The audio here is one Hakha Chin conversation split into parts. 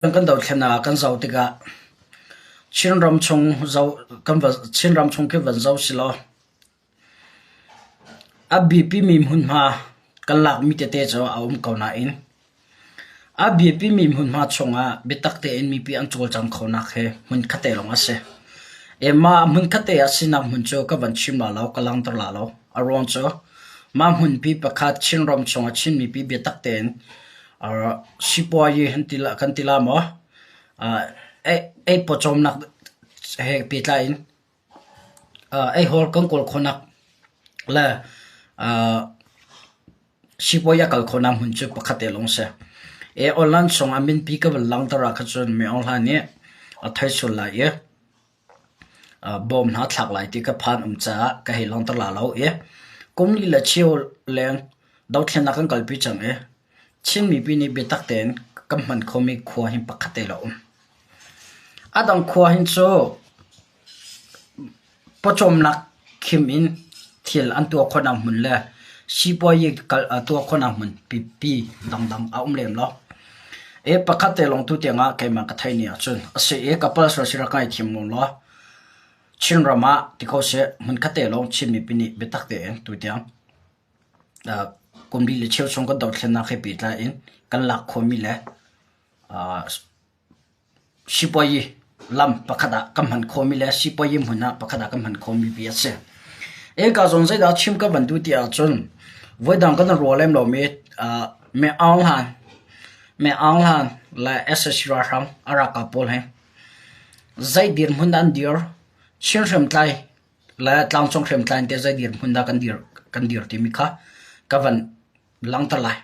Kan dothlennak ah kan zoh tikah Chinram chung Chinram chung khi van zoh silaw a biapimi hmunhma kan lakmi tete cu a um ko nain a biapimi hmunhma chungah biatak tein mipi an cawlcang khonak hi hmunkhat te lawng a si. Mah hmunkhat te a sinak hmun cu ka van chim la lo, ka langhter la lo. A ruang cu mah hmunpi pakhat Chinram chungah Chin mipi biatak tein Sipuayi kan ti la maw? Ei pawcawmnak he pehtlai in eihawl kan kawl khawhnak le sipuayi a kal khawhnak hmun cu pakhat te lawng a si. Online chungah minpi ka van langhter ahkhan cun mi Aung Hlaing nih a thei sual lai i bawm hna thlak lai ti ka phan um caah ka hei langhter la lo i kum li le cheu leng dothlennak kan kalpi cang i Chin mipi nih biatak tein kan hman khomi khua hi pakhat te a um. A dang khua hin cu pawcawmnak khim in thil an tuah khawhnak hmun le sipuazi tuah khawhnak hmun pipi dangdang a um lem lo. I pakhat te lawng tu tiangah keimah ka theih ni ahcun a si i ka pal sual si rak ngaithiam mu law Chinram ah ti kho seh hmunkhat te lawng Chin mipi nih biatak tein tutiang kum li le cheu chung kan dothlennak he pehtlai in kan lak khawhmi le sipuayi lam pakhat ah kan hman khawhmi le sipuayi hmun ah pakhat ah kan hman khawhmi pi a si. Eka zawn zeidah chim ka van duh ti ahcun voidang kan ruah lem lomi Me Aung Hlaing Me Aung Hlaing le sac ralhrang a ralkap pawl hi zei dirhmun dah an dir? Chin hriamtlai le tlangcung hriamtlai in teh zei dirhmun dah kan dir kan dir timi kha ka van langhter lai.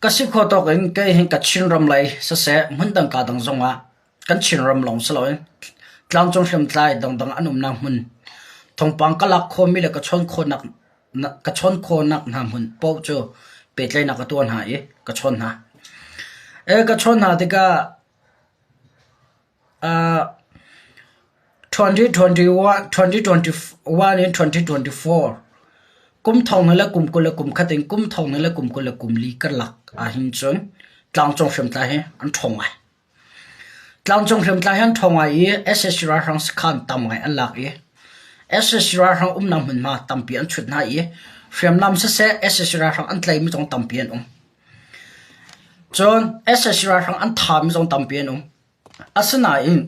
Ka si khawh tawk in kei hi ka Chinram lei siseh hmundang kaa dang zongah kan Chinram lawng si loin tlangcung hriamtlai dangdang an umnak hmun thawngpang ka lak khawhmi le ka chawn khawhnak ka chawn khawhnak hna hmun paoh cu pehtlaihnak ka tuah hna i ka chawn hna. Ka chawn hna tikah 2021 in 2024 kum thong le kum 20 le kum khat in kum thong le kum 20 le kum li karlak ahhin cun tlangcung hriamtlai hi an ṭhawng ngai. Tlangcung hriamtlai hi an ṭhawng ngai i sac ralhrang sakhan tam ngai an lak i sac ralhrang umnak hmunhma tampi an chut hna i hriamnam siseh sac ralhrang an tlaimi zong tampi an um. Cun sac ralhrang an thami zong tampi an um. Asinain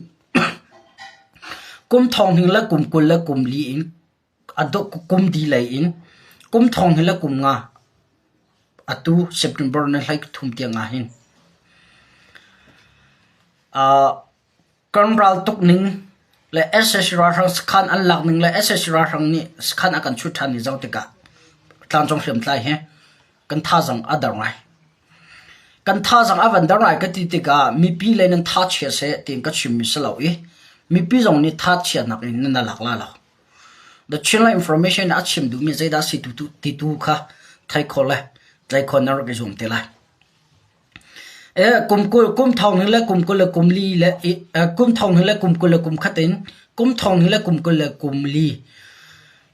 kum thong hnih le kum 20 le kum li in kum di lei in kum thong hnih le kum nga atu September ni 13 tiang ah hin kan ral tuk ning le sac ralhrang sakhan an lak ning le sac ralhrang nih sakhan a kan chut ṭhan ni zoh tikah tlangcung hriamtlai hi kan thazaang a der ngai. Kan thazaang a van der ngai ka ti tikah mipi lei nan tha chia seh tiin ka chimmi si lo i mipi zong nih tha chiatnak in nan lak la lo. The Chinland Information a chim duhmi zeidah si ti tu kha thei kho le tlai kho na rak i zuam te lai. Kum 20 kum thong hi le kum 20 le kum li le kum thong hi le kum 20 le kum khat in kum thong hi le kum 20 le kum li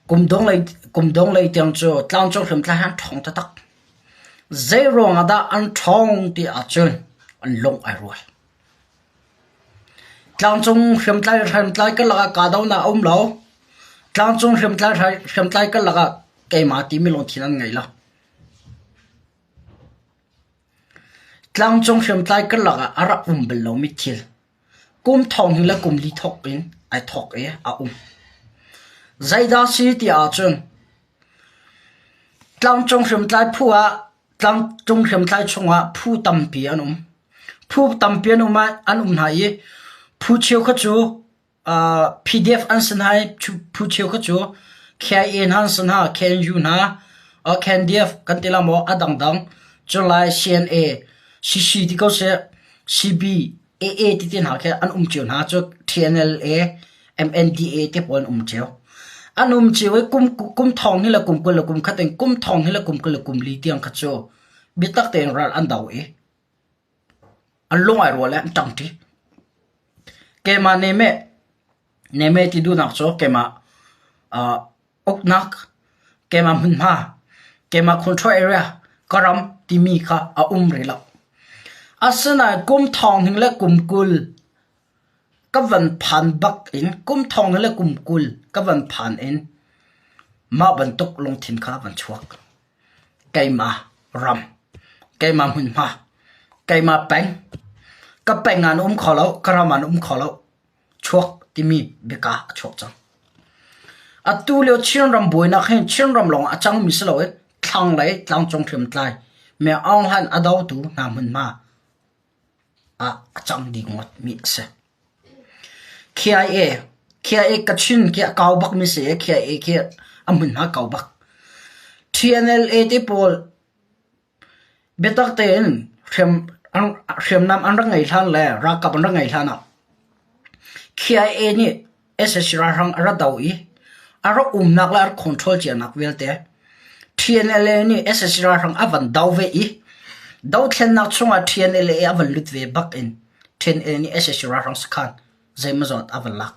kum dong lei kum dong lei tiang cu tlangcung hriamtlai an ṭhawng taktak. Zei ruang ah dah an ṭhawng ti ahcun an lung ai rual. Tlangcung hriamtlai hriamtlai karlak ah kahdohnak a um lo. Tlangcung hriamtlai hriamtlai karlak ah keimah timi lungthin an ngei lo. Tlangcung hriamtlai karlak ah a rak um bal lomi thil kum thong hnih le kum li thawk in ai thawk i a um. Zeidah si ti ahcun tlangcung hriamtlai phu ah tlangcung hriamtlai chungah phu tampi an um. Phu tampi an um ah an um hna i phu cheukhat cu PDF an si hna i phu cheukhat cu KIA hna an si hna, KNU hna, KNDF kan ti la maw a dangdang, cun lai CNA, CC ti ko seh, CB, AA ti te hna khi an um cio hna cu TNLA, MNDA te pawl an um cio. An um cio i kum kum thong hi le kum 20 le kum khat in kum thong hi le kum 20 le kum li tiang kha cu biatak tein ral an do i an lung ai rual i an ṭangṭi. Keimah nemeh nemeh ti duhnak cu keimah uknak, keimah hmunhma, keimah control area ka ram timi kha a um rih lo. Asinain kum thong hning le kum 20 ka van phan bak in kum thong hning le kum 20 ka van phan in mah bantuk lungthin kha van chuak. Keimah ram, keimah hmunhma, keimah peng, ka peng ah na um kho lo, ka ram ah na um kho lo. Chuak timi biaka a chuak cang. Atu lio Chinram buainak hi Chinram lawng ah a cangmi si loin thlanglei tlangcung hriamtlai Myo Aung Hlaing a dotu hna hmunhma ah a cang dih ngawtmi a si. KIA, KIA Kachin khi a kau bakmi si i KIA khi a hmunhma kau bak. TNLA te pawl Biatak tein hriamnam an rak ngeih hlan le ralkap an rak ngeih hlan ah KIA nih sac ralhrang a rak doh i a rak umnak le a rak control cianak vialte TNLA nih sac ralhrang a van do ve i dothlennak chungah TNLA a van lut ve bak in TNLA nih sac ralhrang sakhan zeimawzat a van lak.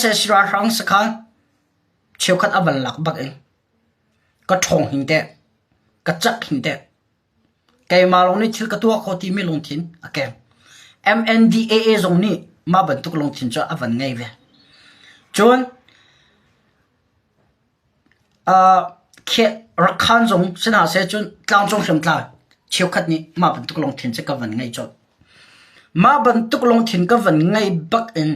Sac ralhrang sakhan cheukhat a van lak bak in Ka ṭhawng hin teh, ka cak hin teh, keimah lawng nih thil ka tuah khawh timi lungthin a keng. MNDAA zong nih mah bantuk lungthin cu a van ngei ve. Cun uh, Rakhan zong si hna seh cun tlangcung hriamtlai cheukhat nih mah bantuk lungthin cu ka van ngei colh. Mah bantuk lungthin ka van ngei bak in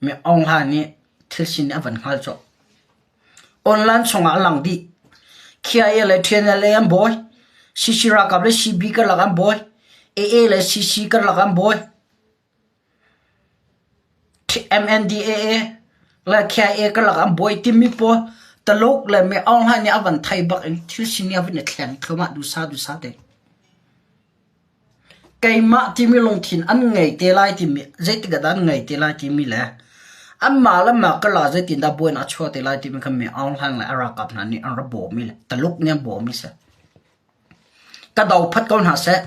Mi Aung Hlaing nih thil sining a van hngal colh. Online chungah a lang dih. KIA le TNLA an bawi. CC ralkap le CB karlak an bawi. AA le CC karlak an bawi. MNDAA le KIA karlak an bawi timi pawl Taluk le Mi Aung Hlaing nih a van thei bak in thil sining a van i thleng thluahmah dusa dusa te. Keimah timi lungthin an ngei te lai timi zeitik ah dah an ngei te lai timi le anmah le mah karlak zeitindah buainak a chuah te lai timi kha mi Aung Hlaing le a ralkap hna nih an rak bawmmi le Taluk nih an bawmmi si. Ka dophat ko hna seh.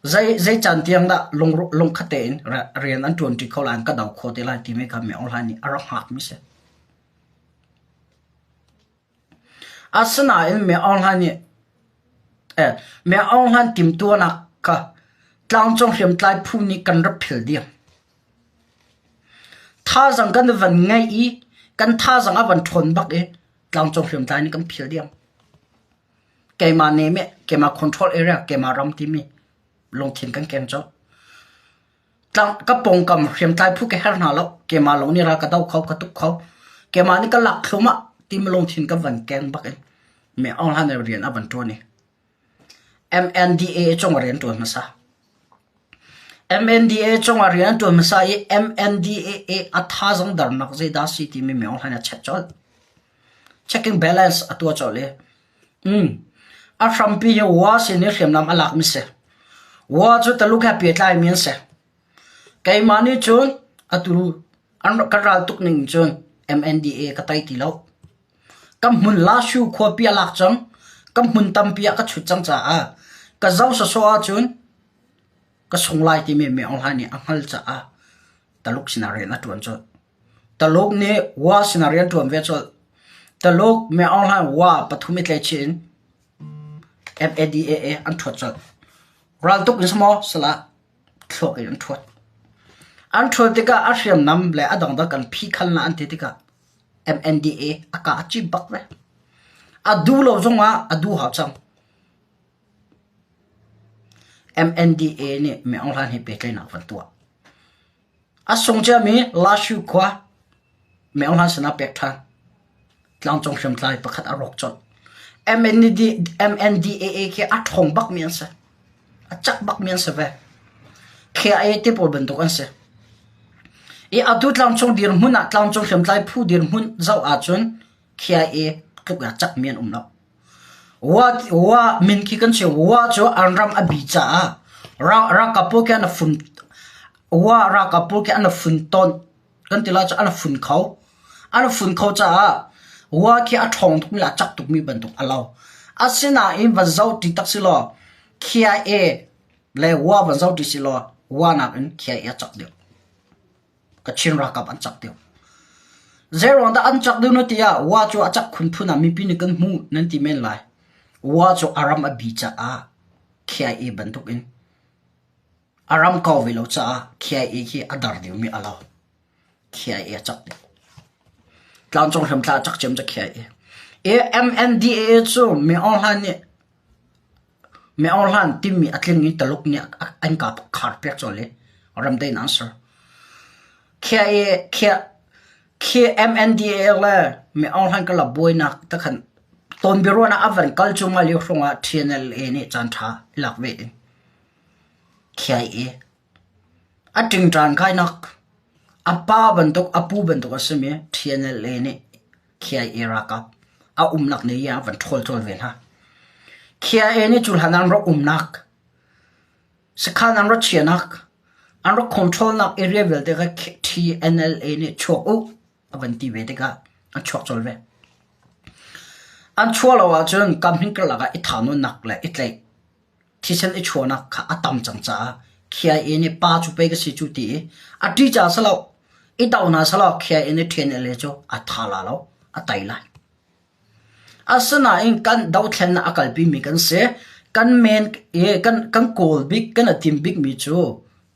Zei, zei caan tiang dah lung, lungkhat tein rian an ṭuanṭi kho lai, an ka do kho te lai timi kha mi Aung Hlaing nih a rak hngakmi si. Asinain Mi Aung Hlaing nih Mi Aung Hlaing timhtuahnak kha tlangcung hriamtlai phu nih kan rak phil diam. Thazaang kan van ngeih i kan thazaang a van ṭhawn bak i tlangcung hriamtlai nih kan phil diam. Keimah name, keimah control area, keimah ram timi lungthin kan keng colh. Ka pawngkam hriamtlai phu ka her hna lo. Keimah lawng nih ral ka do kho, ka tuk kho. Keimah nih ka lak thluahmah timi lungthin ka van keng bak in mi Aung Hlaing rian a van ṭuan i MNDAA cung ah rian ṭuan hmasa. MNDAA cung ah rian ṭuan hmasa i MNDAA a thazaang darnak zeidah si timi mi Aung Hlaing a check colh. Checking balance a tuah colh i A hrampi hi Wa sin i hriamnam a lakmi si. Wa cu Taluk he pehtlaimi an si. Keimah nih cun atu an kan ral tuk ning cun MNDA ka tei ti lo. Ka hmun Lashu khuapi a lak cang. Ka hmun tampi ah ka chut cang caah ka zoh sawsawh ahcun ka sung lai timi Mi Aung Hlaing nih a hngalh caah Taluk sinah rian a ṭuan colh. Taluk nih Wa sinah rian ṭuan ve colh. Taluk Mi Aung Hlaing Wa pathum i tleichih in FADAA an ṭhuat colh. Raltuk in si maw? Salah thluak in an ṭhuat. An ṭhuat tikah a hriamnam le a dangdang kan phihkhal na an ti tikah MNDA a ka a cip bak ve. A duh lo zongah a duh hau cang. MNDA nih Mi Aung Hlaing hi pehtlaihnak van tuah. A sung ciami Lashu khua Mi Aung Hlaing sinah pek ṭhan. Tlangcung hriamtlai pakhat a rawk colh. MND, MNDAA khi a ṭhawng bakmi an si. A cak bakmi an si ve. KIA te pawl bantuk an si. I atu tlangcung dirhmun ah tlangcung hriamtlai phu dirhmun zoh ahcun KIA tluk a cakmi an um lo. Wa min khi kan chim. Wa cu an ram a bi caah ralkap pawl khi an fun wa ralkap pawl khi an fun tawn kan ti lai cu an fun kho. An fun kho caah wa khi a ṭhawng tukmi le a cak tukmi bantuk a lo. Asinain van zoh ti tak si law KIA le wa van zoh ti si law wa nakin KIA a cak deuh. Kachin ralkap an cak deuh. Zeiruang dah an cak deuh na ti ah wa cu a cak khun phun ah mipi nih kan hmuh nan ti men lai. Wa cu a ram a bi caah. KIA bantuk in a ram kau ve lo caah KIA khi a dar deuhmi a lo. KIA a cak deuh. Tlangcung hramthla a cak cem cu KIA. MNDAA cu Min Aung Hlaing nih Min Aung Hlaing timi a tling i Taluk nih an ka khar piak colh i ramdaihnak an ser. KIA, KMNDAA le Min Aung Hlaing karlak buainak te khan tawnbiaruahnak a van kal cuahmah lio hrawng ah TNLA nih caanṭha i lak ve in KIA a ṭingṭan kainak a pa bantuk a pu bantuk a simi TNLA nih KIA ralkap a umnak nih a van ṭhawl colh ve hna. KIA nih cu hlan an rak umnak Sakhan an rak chiahnak, an rak control-nak area vialte kha TNLA nih chuak u a van ti ve tikah an chuak colh ve. An chuah lo ahcun kam hin karlak ah i thahnawnnak le i tlaih, thisen i chuahnak kha a tam cang caah KIA nih pa cu pei ka si cu ti i a ṭih caah si lo, i do hna selaw KIA nih TNLA cu a tha la lo, a tei lai. Asinain kan dothlennak a kalpimi kan si. Kan men i kan, kan kawl bik, kan a tim bikmi cu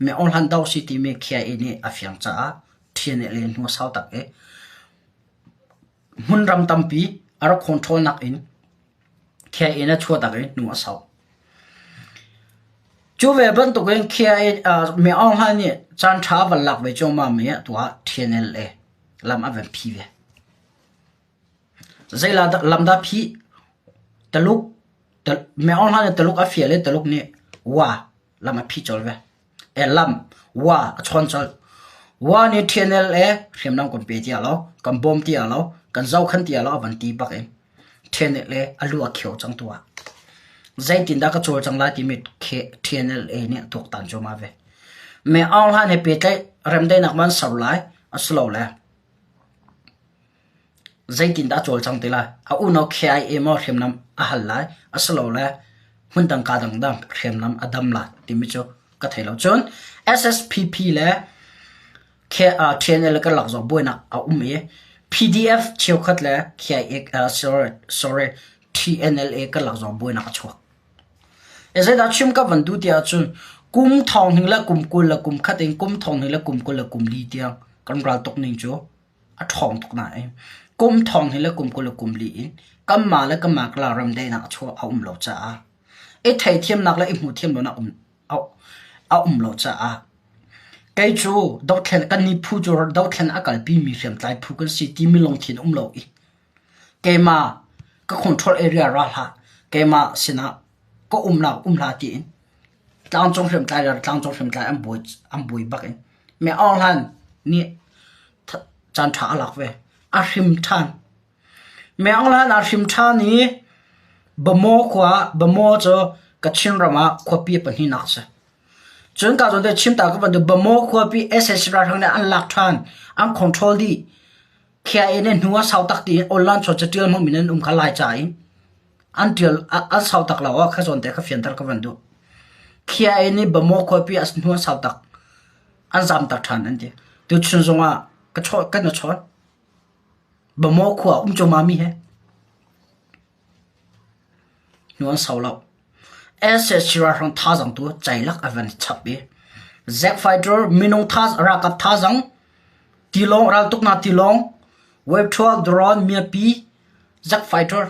mi Aung do si timi KIA nih a fiang caah ṭhian le hnu sau tak i hmunram tampi a rak control nak in KIA in a chuah tak i hnu a sau. Cu ve bantukin KIA uh, Mi Aung Hlaing nih caan ṭha van lak ve cuahmah mi ah tuah TNLA lam a van phi ve. Zei lam dah phih? Taluk Min Aung Hlaing nih Taluk a fial i Taluk nih wa lam a phih colh ve. E lam wa a chawn colh. Wa nih TNLA hriamnam kan pe tiah lo, kan bawm tiah lo, kan zohkhenh tiah lo a van ti bak in TNLA a lu a khio cang tu ah. Zeitindah ka cawl cang lai timi TNLA nih a tuaktan cuahmah ve. Min Aung Hlaing he pehtlaih remdaihnak man ser lai asilole Zeitindah a cawlcang ti lai? A unau KIA maw hriamnam a hal lai asilole hmundang kaa dangdang hriamnam a dam lai timi cu ka thei lo. Cun SSPP le TNL karlak zong buainak a um i PDF cheukhat le KIA sorry, sorry TNLA karlak zong buainak a chuak. Zeidah chim ka van duh ti ahcun kum thong hnih le kum 20 le kum khat in kum thong hnih le kum 20 le kum li tiang kan ral tuk ning cu a ṭhawng tuk nain kum thong hi le kum 20 le kum li in kanmah le kanmah kala ramdaihnak a chuah a um lo caah i theithiamnak le i hmuhthiam lonak um a um lo caah kei cu dothlen kan nih phu cu dothlen a kalpi mi hriamtlai phu kan si timi lungthin um lo i keimah ka control area ra hlah keimah sinah ka umnak um hlah tiin tlangcung hriamtlai le tlangcung hriamtlai an buai an buai bak in me Aung Hlan nih caan ṭha a lak ve. A hrim ṭhan. Me Aung Hlan a hrim ṭhan i Bamaw khua Bamaw cu Kachin ram ah khuapi pahnihnak a si. Cun ka zawn te chim ta ka bantuk Bamaw khuapi sac ralhrang nih an lak ṭhan, an control dih. KIA nih hnu a sau tak ti online chuan catial hmangmi nan um kha lai ca in an ṭial a sau tak lo ah kha zawn te kha fianter ka van duh. KIA nih Bamaw khuapi a hnu a sau tak an zamter ṭhan an ti. Tuchun zongah ka chaw kan i chawn. Bamaw khua um cuahmah mi he hnu an sau lo. SSG ralhrang thazaang tu ceilak a van chap i Zack Fighter minung tha ralkap thazaang tilawng raltuknak tilawng wave 12 drone miapi Zack Fighter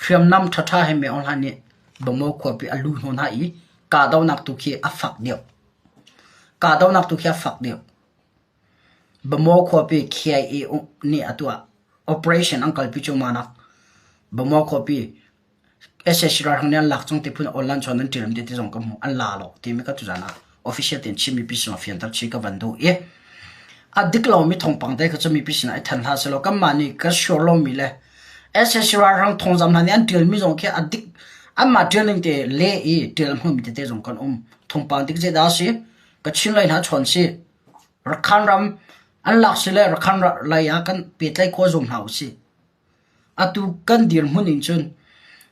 hriamnam ṭhaṭha he Min Aung Hlaing nih Bamaw khuapi a lu hnawh hna i kahdohnak tu khi a fak deuh. Kahdohnak tu khi a fak deuh. Bamaw khuapi KIA nih a tuah. Operation an kalpi cuahmah nak Bamaw khuapi sac ralhrang nih an lak cang ti phun online chuan an ṭial ti zong ka hmuh. An la lo timi ka tuzan ah official tein Chin mipi sinah fianter chih ka van duh i a dik lomi thawngpang te kha cu mipi sinah i thanh hlah sehlaw kanmah nih kan sure lomi le sac ralhrang thawngzam hna nih an ṭialmi zong khi a dik anmah ṭial ning te le i ṭial hmangmi tete zong kan um. Thawngpang dik zeidah a si? Kachin lei hna chawn si. Rakhan ram an lak si le Rakhan lei ah kan pehtlaih khawh zum hna usih. Atu kan dirhmun in cun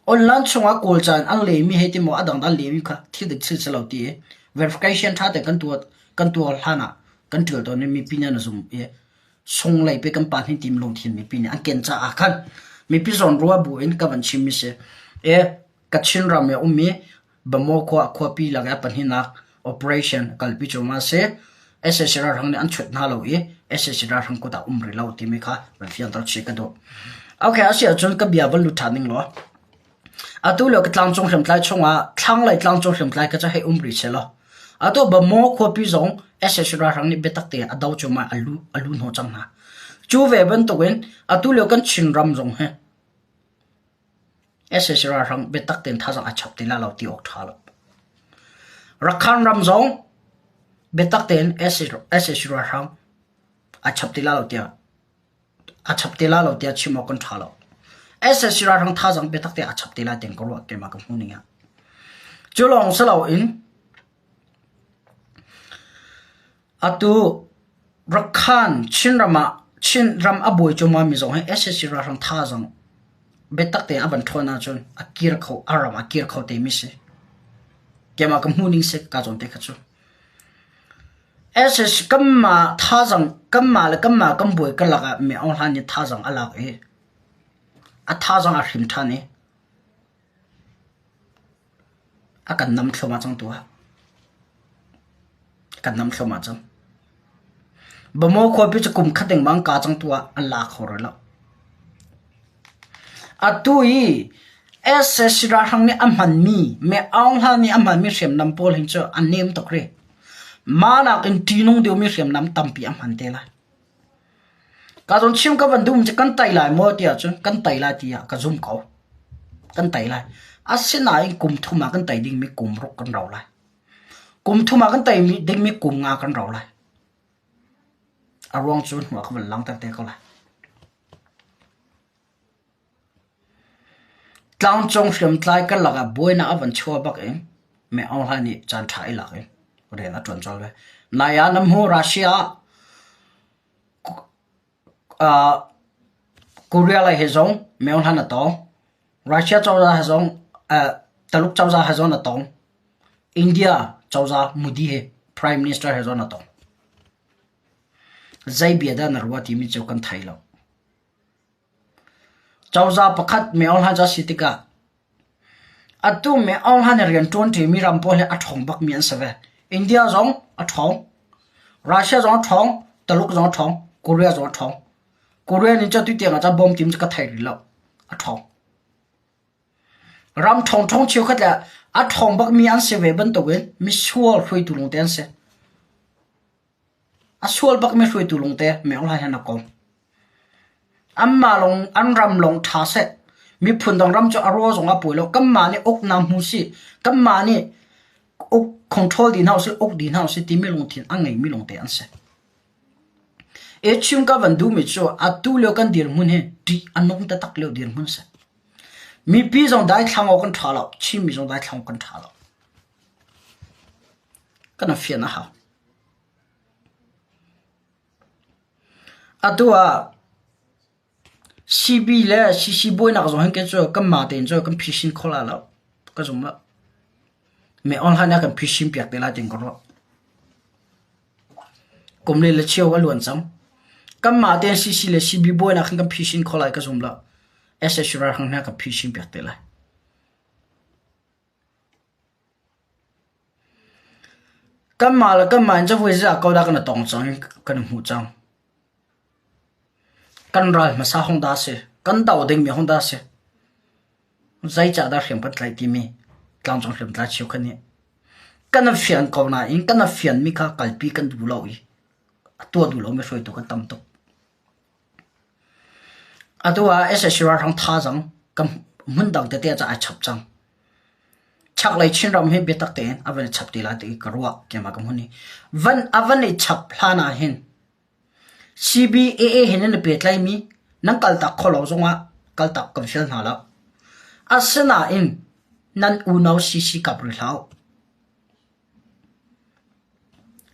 online chungah Kawl ca in an lehmi hei ti maw a dangdang an lehmi kha thil dik thil si lo ti i verification ṭha tein kan tuah kan tuah hlan ah kan ṭial tawn i mipi nih an zum i sunglei pe kan pa hnin tim lungthin mipi nih an ken caah khan mipi zawn ruah bu in ka van chimmi si. I Kachin ram i a ummi. Bamaw khua khuapi lak i a pahnihnak operation kalpi cuahmah a si. Sac ralhrang nih an chut hna lo i sac ralhrang kut ah um rih lo timi kha van fianter chih ka duh. Okay, a si ahcun ka bia van lut ṭhan ning law. Atu lio ka tlangcung hriamtlai chungah thlanglei tlangcung hriamtlai kha cu hei um rih sehlaw atu Bamaw khuapi zong sac ralhrang nih biatak tein a do cuahmah a lu a lu hnawh cang hna. Cu ve bantukin atu lio kan Chinram zong hi sac ralhrang biatak tein thazaang a chap ti lai lo ti awk ṭha lo. Rakhan ram zong biatak tein sac ralhrang a chap ti lai lo tiah a chap te la lo tiah chim awk kan ṭha lo. SSC ralhrang thazaang biatak te a chap te lai tiang ka ruah keimah ka hmuh ning ah. Cu lawng si loin atu Rakhan Chinram ah Chinram a buai cuahmah mi zong hi SSC ralhrang thazaang biatak tein a van ṭhawn ahcun a kir kho a ram a kir kho te mi si. Keimah ka hmuh ning si ka zawn te kha cu. Sac kanmah thazaang kanmah le kanmah kan buai karlak ah Mi Aung Hlaing nih thazaang a lak i a thazaang a hrim ṭhan i a kan nam thluahmah cang tu ah. A kan nam thluahmah cang. Bamaw khuapi cu kum khat dengmang ka cang tu ah an la kho rih lo. Atu i sac ralhrang nih a hmanmi Mi Aung Hlaing nih a hmanmi hriamnam pawl hin cu a nem tuk rih. Mah nakin ṭihnung deuhmi hriamnam tampi a hman te lai. Ka zawn chim ka van duhmi cu kan tei lai maw tiah cun kan tei lai tiah ka zum ko. Kan tei lai. Asinain kum thum ah kan tei dingmi kum ruk kan rau lai. Kum thum ah kan tei dingmi kum nga kan rau lai. A ruang cu hnu ah ka van langhter te ko lai. Tlangcung hriamtlai karlak ah buainak a van chuah bak in Mi Aung Hlaing nih caanṭha i lak in rian a ṭuan colh ve. Nai ah na hmu Russia ah Korea lei he zong Mi Aung Hlaing a tong. Russia cozah he zong Taluk cozah he zong a tong. India cozah Modi he Prime Minister he zong a tong. Zei bia dah na ruah timi cu kan thei lo. Cozah pakhat Mi Aung Hlaing cu a si tikah atu Mi Aung Hlaing nih rian ṭuanṭimi ram pawl hi a ṭhawng bakmi an si ve. India zong a ṭhawng, Russia zong a ṭhawng, Taluk zong a ṭhawng, Korea zong a ṭhawng. Korea nih cun tutiang ah cun bawm tim cu ka thei rih lo. A ṭhawng. Ram ṭhawngṭhawng cheukhat le a ṭhawng bakmi an si ve bantukin misual hruaitu lungte an si. A sual bakmi hruaitu lungte Mi Aung Hlaing he na kom. Anmah lawng an ram lawng ṭha seh. Miphun dang ram cu a raw zong a pawi lo. Kanmah nih uknak hmu sih. Kanmah nih uk control dih hna usih, uk dih hna usih timi lungthin a ngeimi lungte an si. E chim ka van duhmi cu atu lio kan dirhmun hi ṭih a nung taktak lio dirhmun si. Mipi zong daithlang awk kan ṭha lo. Chinmi zong daithlang awk kan ṭha lo. Kan fian a hau. Atu ah CB le CC buainak zong hin kei cu kanmah tein cun kan phisin kho lai lo, ka zum lo. Mi online ah kan phisin piak te lai tiin ka ruah. Kum li le cheu a luan cang. Kanmah tein CC le CB buainak hin kan phisin kho lai ka zum lo. SH ralhrang hna kan phisin piak te lai. Kanmah le kanmah in cavuai zeidah ko dah kan i tong cang i kan i hmuh cang. Kan ral hmasa hung dah a si? Kan do dingmi hung dah a si? Zeicahdah hriam kan tlaih timi tlangcung hriamtlai cheukhat nih kan i fian ko nain kan i fianmi kha kalpi kan duh lo i a tuah duh lomi hruaitu kan tam tuk. Atu ah sac ralhrang thazaang kan hmundang tete ah ai chap cang. Chaklei Chinram hi biatak tein a van i chap ti lai ti ka ruah keimah ka hmun hi. Van a van i chap hlan ah hin CBAA he nan i pehtlaimi nan kaltak kho lo zongah kaltak kan fial hna lo. Asinain nan unau CC kap rih hlah u.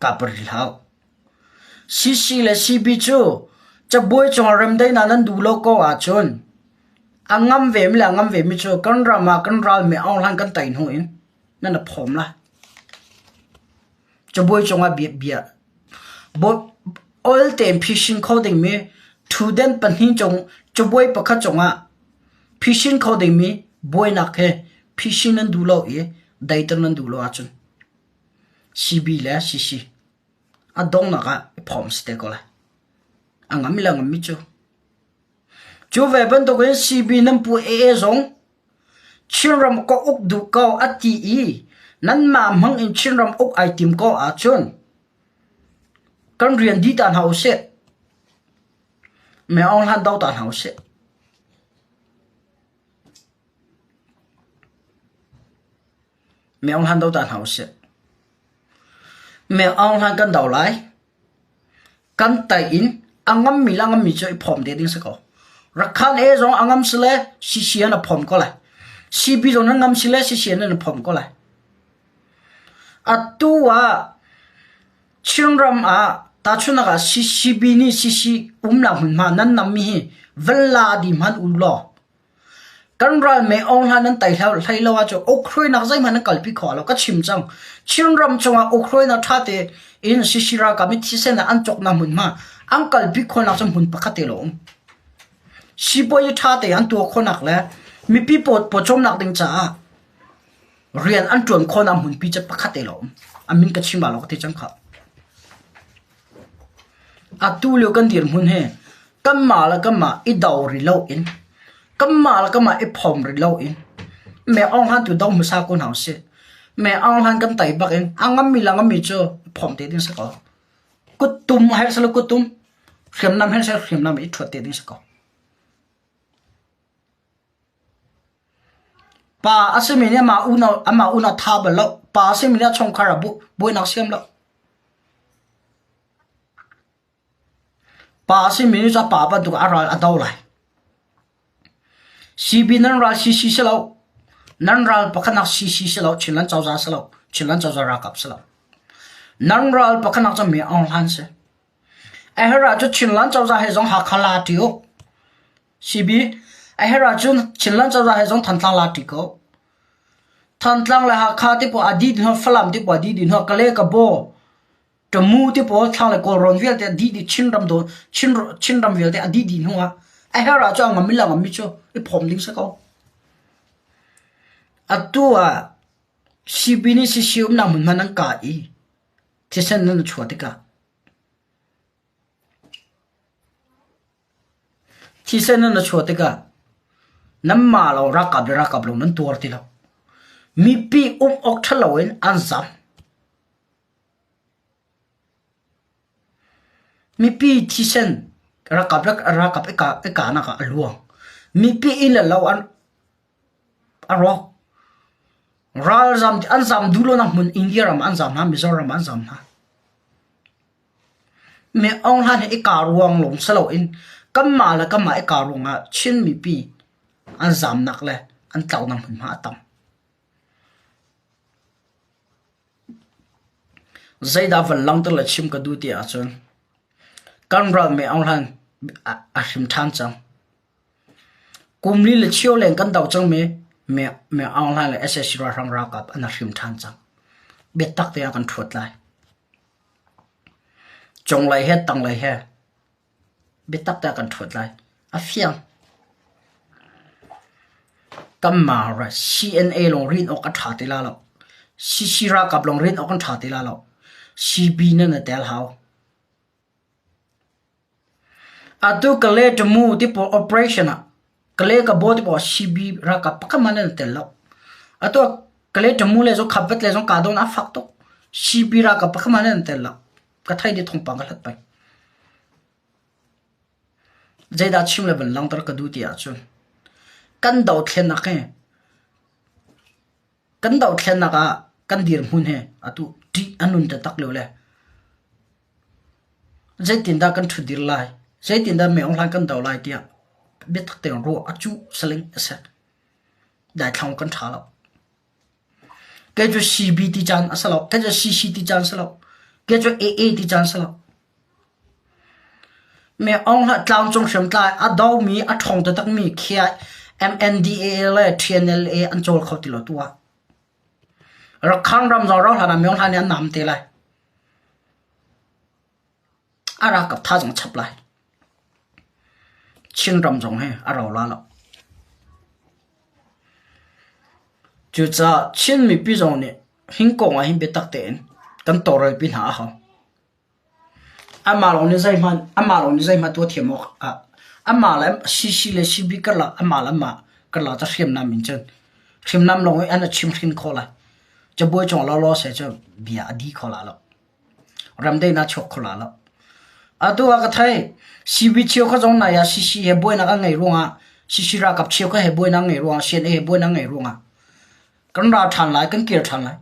Kap rih hlah. CC le CB cu cabuai cungah remdaihnak nan duh lo ko ahcun a ngam vemi le a ngam vemi cu kan ram ah kan ral mi Aung Hlaing kan tei hnu in nan i phawm lai. Cabuai cungah bia bia ol tein phisin kho dingmi ṭhutden pahnih cung cabuai pakhat cungah phisin kho dingmi buainak he phisin nan duh lo i. Daiter nan duh lo ahcun CB le CC a donghnak ah i phawm si te ko lai. A ngam le ngammi cu. Cu ve bantukin CB nan pu AA zong Chinram ka uk duh ko a ti i nanmah hmang in Chinram uk ai tim ko ahcun kan rian dih ta hna usih. Meng Aung Hlan do ta hna usih. Meng Aung Hlan do ta hna usih. Meng Aung Hlan kan do lai. Kan tai in a ngammi le a ngammi cu i phawm te ding si ko. Rakhan e zong a ngam si le CC an a phawm ko lai. CB zong nan ngam si le CC an a phawm ko lai. Atu ah Chinram ah tahchunhnak ah CCB nih CC umnak hmunhma nan nammi hi van la dih hmanh u law kan ral me Aung Hlan nan tai hlei lo ahcun ukhruainak zeihmanh nan kalpi kho lo ka chim cang. Chinram cungah ukhruainak ṭha tein CC ralkap nih thisen ah an cawknak hmunhma an kalpi khawhnak cu hmun pakhat te lawng um. Sipuazi ṭha te an tuah khawhnak le mipi pawcawmnak ding caah Rian an ṭuan khawhnak hmunpi cu pakhat te lawng um. A min ka chim la lo ka ti cang khah. Atu lio kan dirhmun hi kanmah le kanmah i do rih loin kanmah le kanmah i phom rih loin me Aung Hlan tu do hmasa ko hna usih. Me Aung Hlan kan tei bak in a ngammi le ngammi cu phom te ding si ko. Kuttum her silo kuttum hriamnam her silo hriamnam i ṭhuat te ding si ko. Pa a simi nih amah unau amah unau tha bal lo. Pa a simi nih a chungkhar ah buainak siam lo. Pa a simi nih cu a pa bantuk a ral a do lai. CB nan ral CC si lo. Nan ral pakhatnak CC si lo. Chinland cozah si lo. Chinland cozah ralkap si lo. Nan ral pakhatnak cu Mi Aung Hlaing si. A herh ahcun Chinland cozah he zong Hakha la ṭi u. CB, A herh ahcun Chinland cozah he zong Thantlang la ṭi ko. Thantlang le Hakha ti pawl a dih dih hnu, Falam ti pawl a dih dih hnu, Kale Kabaw, Tamu ti pawl thlang le Kawlrawn vialte a dih dih Chinram do Chin Chinram vialte a dih dih hnu ah a herh ahcun a ngam le ngammi cu i phawm ding si ko. Atu ah CB nih CC umnak hmunhma nan kah i thisen nan chuah tikah Thisen in a chuah tikah nanmah lo ralkap le ralkap lo nan tuar ti lo. Mipi um awk ṭha loin an zam. Mipi thisen ralkap le ralkap i kahnak ah a luang. Mipi inn le lo an a rawk. Ralzam an zam duh lonak hmun India ram ah an zam hna, Mizoram ah an zam hna. Mi Aung Hlan hi i kaa ruang lawng si loin kanmah le kanmah i kaa ruangah Chin mipi an zaamnak le an tlaunak hmunhma a tam. Zeidah van langhter le chim ka duh ti ahcun kan ral Mi Aung Hlan a hrim ṭhan cang. Kum li le cheu leng kan do cangmi Mi Aung Hlan le sac ralhrang ralkap an hrim ṭhan cang. Biatak te ah kan ṭhuat lai. Cunglei he tanglei he biatak te ah kan ṭhuat lai. A fiang. Kanmah CNA lawng rin awk a ṭha ti la lo. CC ralkap lawng rin awk an ṭha ti la lo. CB nan i tel hau. Atu Kale Tamu ti pawl operation ah Kale Kabaw ti pawl CB ralkap pakhat hmanh an i tel lo. Atu ah Kale Tamu le zong Khabat le zong kahdohnak a fak tuk. CB ralkap pakhat hmanh an i tel lo. Ka thei dih thawngpang ka hlat peng. Zeidah chim le van langhter ka duh ti ahcun kan dothlennak hi Kan dothlennak ah kan dirhmun hi atu ṭih a nun taktak lio le zeitindah kan ṭhutdir lai, zeitindah Myo Hlan kan do lai tiah biatak tein ruah a cuh saling a si. Daithlang kan ṭha lo. Kei cu CB ti caan a si lo, kei cu CC ti caan a si lo, kei cu AA ti caan a si lo. Mi Aung Hla tlangcung hriamtlai a domi a ṭhawng taktakmi khi MNDAA le TNLA an cawl kho ti lo tu ah. Rakhine ram zong rauh hlan ah Mi Aung Hla nih an nam te lai. A ralkap tha zong a chap lai. Chinram zong hi a rau la lo. Cucaah Chin mipi zong nih hingkong ah hin biatak tein kan tawlrelpi hna a hau. Amah lawng nih zeihmanh amah lawng nih zeihmanh tuah thiam awk ah amah le CC le CB karlak amah le amah karlak cu hriamnam in cun hriamnam lawng in an i chimhrin khawh lai. Cabuai cung lawlaw seh cu bia a di kho la lo. Ramdaihnak chuak kho la lo. Atu ah ka thei CB cheu kha zong nai ah CC he buainak an ngei ruangah CC ralkap cheu kha he buainak an ngei ruangah CNA he buainak an ngei ruangah kan ra ṭhan lai kan kir ṭhan lai.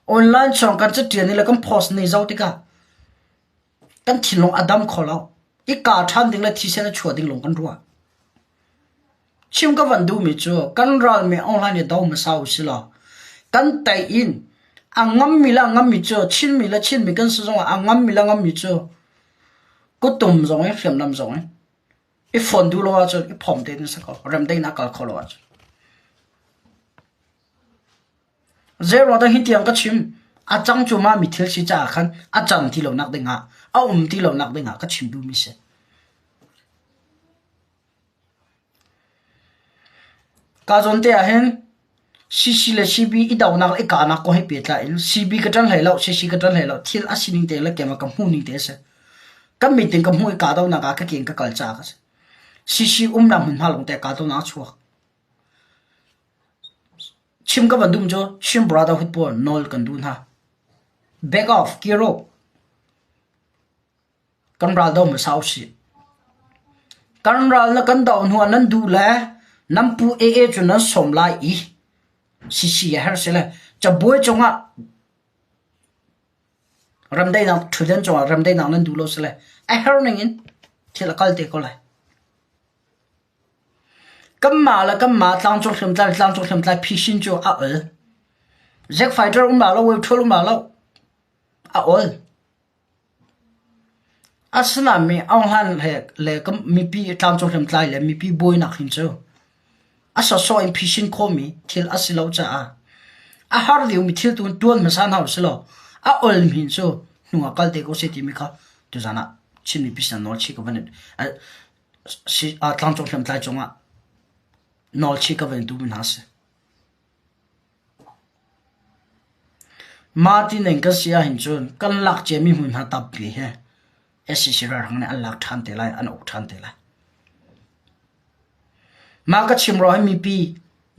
Online chung kan caṭial ni le kan post ni zoh tikah kan thinlung a dam kho lo. I kaa ṭhan ding le thisen a chuah ding lawng kan ruah. Chim ka van duhmi cu kan ralmi online i do hmasa usih law kan tei in a ngammi le a ngammi cu Chinmi le Chinmi kan si zongah a ngammi le ngammi cu kuttum zong in hriamnam zong in i fawn duh lo ahcun i phawm te ding si ko remdaihnak kal kho lo ahcun. Zeiruang dah hi tiang ka chim? A cang cu mah mi thil si caah khan a cang ti lonak dingah a um ti lonak dingah ka chim duhmi si. Ka zawn te ah hin CC le CB i donak le i kahnak kong he pehtlai in CB ka ṭan hlei lo, CC ka ṭan hlei lo. Thil a sining te le keimah ka hmuh ning te a si. Kan meeting ka hmuh i kahdohnak ah ka ke in ka kal caah ka si. CC umnak hmunhma lawng te kahdohnak a chuak. Chim ka van duh cu Chin Brotherhood pawl nawl kan duh hna. Back off, kir u. Kan ral do hmasa usih. Kan ral na kan doh hnu ah nan duh le nan pu AA cu nan sawm lai i sisi a herh si le cabuai cungah ramdaihnak ṭhutdan cungah ramdaihnak nan duh lo si le a herh ning in thil a kal te ko lai. Kanmah le kanmah tlangcung hriamtlai le tlangcung hriamtlai phisin cu a ol. Zack fighter um la lo, wave ṭhual um la lo, a ol. Asinain mi Aung Hlan he le mipi tlangcung hriamtlai le mipi buainak hin cu a sawsawh in phisin khawhmi thil a si lo caah a har liomi thil tu in ṭuan hmasa hna usih law a olmi hin cu hnu ah kal te ko seh timi kha tuzaan ah Chin mipi sin ah nawlchih ka van tlangcung hriamtlai cungah nawlchih ka van in duhmi hna a si. Mah ti ning kan si ahhin cun kan lak ciami hmunhma tampi hi sac ralhrang nih an lak ṭhan te lai, an uk ṭhan te lai. Mah ka chim ruang hi mipi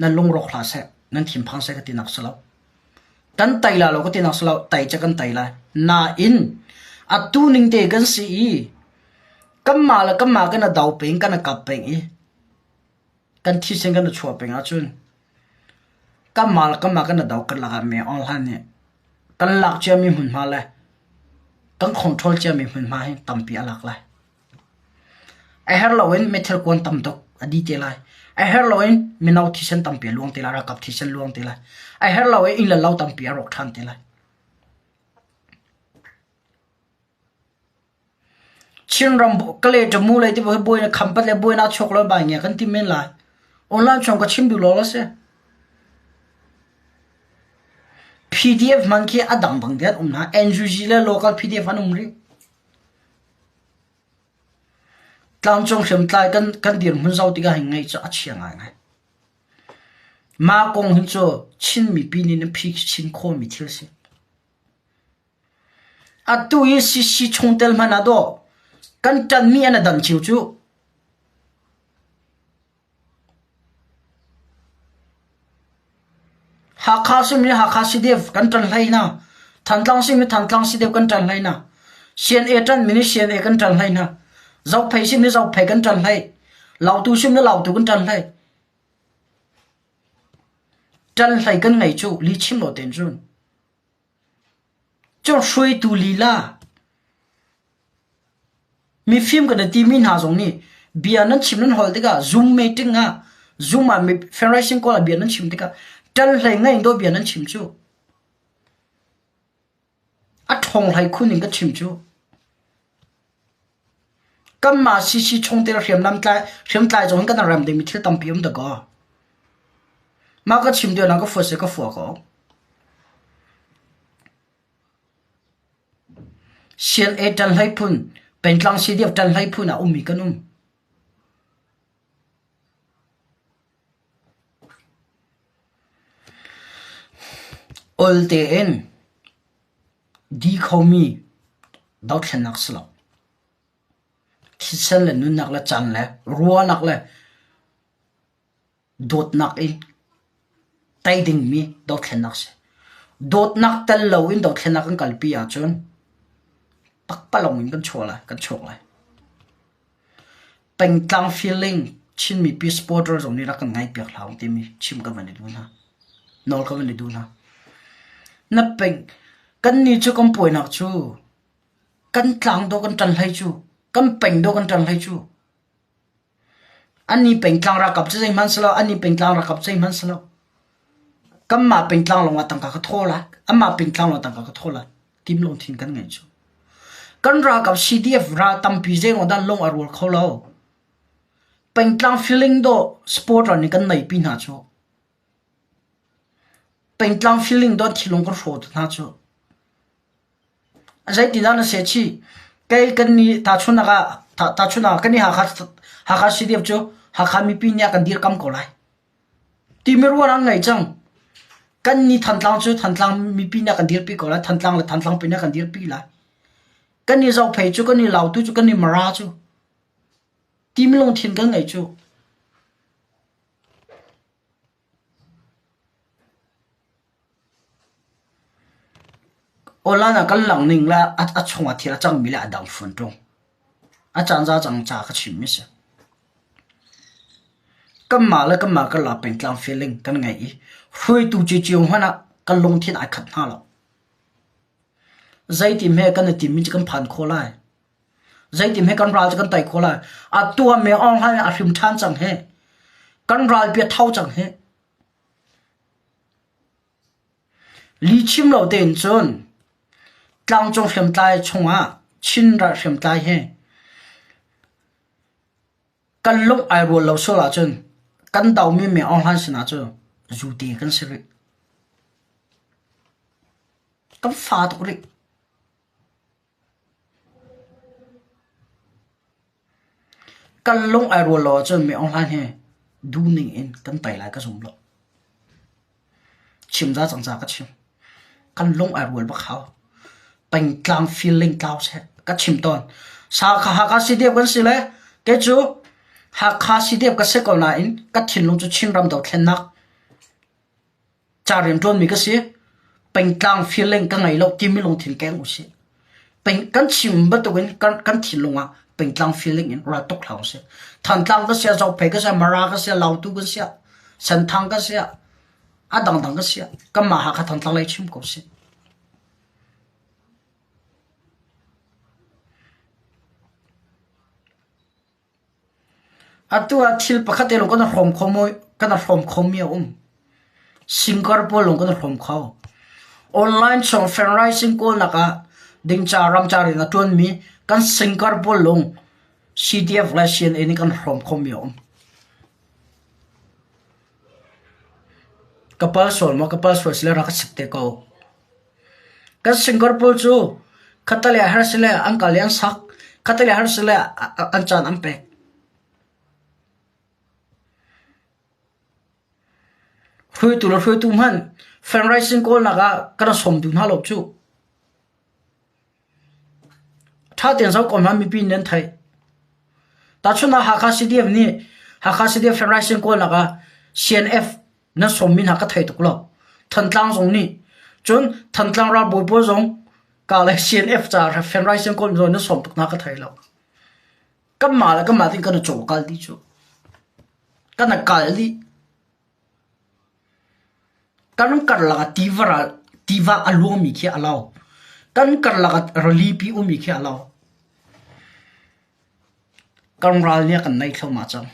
nan lungrawk hlah seh, nan thinphang seh ka tinak si lo. Kan tei la lo ka tinak si lo, tei cu kan tei lai. Nain atu ning te kan si i kanmah le kanmah kan i do peng, kan i kap peng i kan thisen kan i chuah peng ahcun kanmah le kanmah kan i do kan lakah me Aung Hlan nih kan lak ciami hmunhma le kan control ciami hmunhma hi tampi a lak lai. A herh loin meithal kuan tam tuk a di te lai. A herh loin mino thisen tampi a luang te lai, ralkap thisen luang te lai. A herh loin inn le lo tampi a rawk ṭhan te lai. Chinram Kalay Tamu lei ti hi buai khampat le buainak chuak lo bai nge kan ti men lai. Online chung ka chim duh lo la si. PDF man khi a dang dang te an um hna. NUG le local PDF an um rih. Tlangcung hriamtlai kan kan dirhmun zoh tikah hin ngaih cu a chia ngaingai. Mah kong hin cu Chin mipi nih nan phi chin khawhmi thil si. Atu hi CC chungtel hmanh ah dawh kan ṭanmi an i dan cio cu. Hakha simi Hakha CDF kan ṭan hlei hna. Thantlang simi Thantlang CDF kan ṭan hlei hna. CNA ṭanmi nih CNA kan ṭan hlei hna. Zophei simi Zophei kan ṭan hlei. Lautu simi Lautu kan ṭan hlei. Ṭan hlei kan ngei cu lihchim lo tein cun. Cu hruaitu lila mifim kan i timi hna zong nih bia nan chim nan holh tikah Zoom meeting ah Zoom ah fundraising call ah bia nan chim tikah ṭalhlei ngei in dawh bia nan chim cu. A ṭhawng hlei khun in ka chim cu. Kanmah CC chungtel hriamnam tlai hriamtlai zong kan rem dingmi thil tampi um dakaw. Mah ka chim deuh ka fua se ka fua ko. CNA ṭan hlei phun, Pengtlang CDF ṭan hlei phun ah ummi kan um. Ol tein di khomi dothlennak si lo. Thisen le nunnak le caan le ruahnak le dawtnak in tei dingmi dothlennak si. Dawtnak tel loin dothlennak kan kalpi ahcun pakpalawng in kan chuah lai, kan chuak lai. Pengtlang feeling Chin mipi supporter zong nih rak kan ngaihpiak hlah u timi chim ka van i duh hna. Nawl ka van i duh hna. Na peng kannih cu kan puainak cu kan tlang dawh kan ṭan hlei cu kan peng dawh kan ṭan hlei cu Annih pengtlang ralkap cu zeihmanh si lo, annih pengtlang ralkap cu zeihmanh si lo. Kanmah pengtlang lawngah tangka ka thaw lai, anmah pengtlang lawng tangka ka thaw lai tim lungthin kan ngeih cu. Kan ralkap CDF ral tampi zeiruang dah lung a rual kho lo. Pengtlang feeling dawh supporter nih kan neipi hna cu. Pengtlang feeling dawh thilung kan hrawh hna cu. Zeitindah na seh chih? Kei kan nih tahchunhnak ah tahchunhnak ah kan nih Hakha Hakha CDF cu Hakha mipi nih a kan dirkam ko lai. Timi rual an ngei cang. Kan nih Thantlang cu Thantlang mipi nih a kan dirpi ko lai. Thantlang le Thantlang pi nih a kan dirpi lai. Kan nih Zophei cu kan nih Lautu cu kan nih Mara cu timi lungthin kan ngei cu. Online ah kan langh ning le a chungah thil a cangmi le a dang fawn ṭung. A caan za cang ca ka chimmi si. Kanmah le kanmah kan la pengtlang feeling kan ngei i hruaitu cio hmanh ah kan lungthin ai khat hna lo. Zeitim he kan i timmi cu kan phan khawh lai. Zeitim he kan ral cu kan tei khawh lai. A tuahmi online a hrim ṭhan cang hi. Kan ralpi a tho cang hi. Lihchim lo tein cun tlangcung hriamtlai chungah Chin ral hriamtlai hi kan lung ai rual lo sual ahcun kan domi mi Aung Hlan sinah cu zute kan si rih. Kan fa tuk rih. Kan lung ai rual lo ahcun mi Aung Hlaing hi duhning in kan tei lai ka zum lo. Chim za cang ca ka chim. Kan lung ai rual bak hau. Pengtlang feeling tlau seh ka chim tawn. Sa kha Hakha CDF kan si le kei cu Hakha CDF ka si ko nain ka thinlung cu Chinram dothlennak Ca rianṭuanmi ka si. Pengtlang feeling ka ngei lo timi lungthin keng usih. Peng, kan chim bantukin kan, kan thinlung ah pengtlang feeling in ral tuk hlah usih. Thantlang ka sia, Zophei ka sia, Mara ka sia, Lautu ka sia, Senthang ka sia, a dangdang ka sia. Kanmah Hakha Thantlang lei chim ko sih. Atu ah thil pakhat te lawng kan i hrawm kho maw kan i hrawm khomi a um. Singkar pawl lawng kan i hrawm kho. Online chung fundraising kawlnak ah dingca ramcar in a ṭuanmi kan singkar pawl lawng CDF le CNA nih kan hrawm khomi a um. Ka pal sual maw ka pal sual sile rak ka chim te ko. Kan singkar pawl cu khatalei ah har sile an kal i an sak, khatalei ah har sile an caan an pek. Hruaitu le hruaitu hmanh fundraising kawlnak ah kan sawm duh hna lo cu. Ṭha tein zoh ko hna mipi nih an theih. Tahchunhnak Hakha CDF nih Hakha CDF fundraising kawlnak ah CNF nan sawmmi hna ka thei tuk lo. Thantlang zong nih cun Thantlang ralbawi pawl zong ka le CNF ca fundraising kawl zong nan sawm tuk hna ka thei lo. Kanmah le kanmah tin kan i caw kal dih cu. Kan i kal dih. Kan karlak ah tiva ral tiva a luangmi khi a lo. Kan karlak ah rilipi ummi khi a lo. Kan ral nih a kan naih thluahmah cang.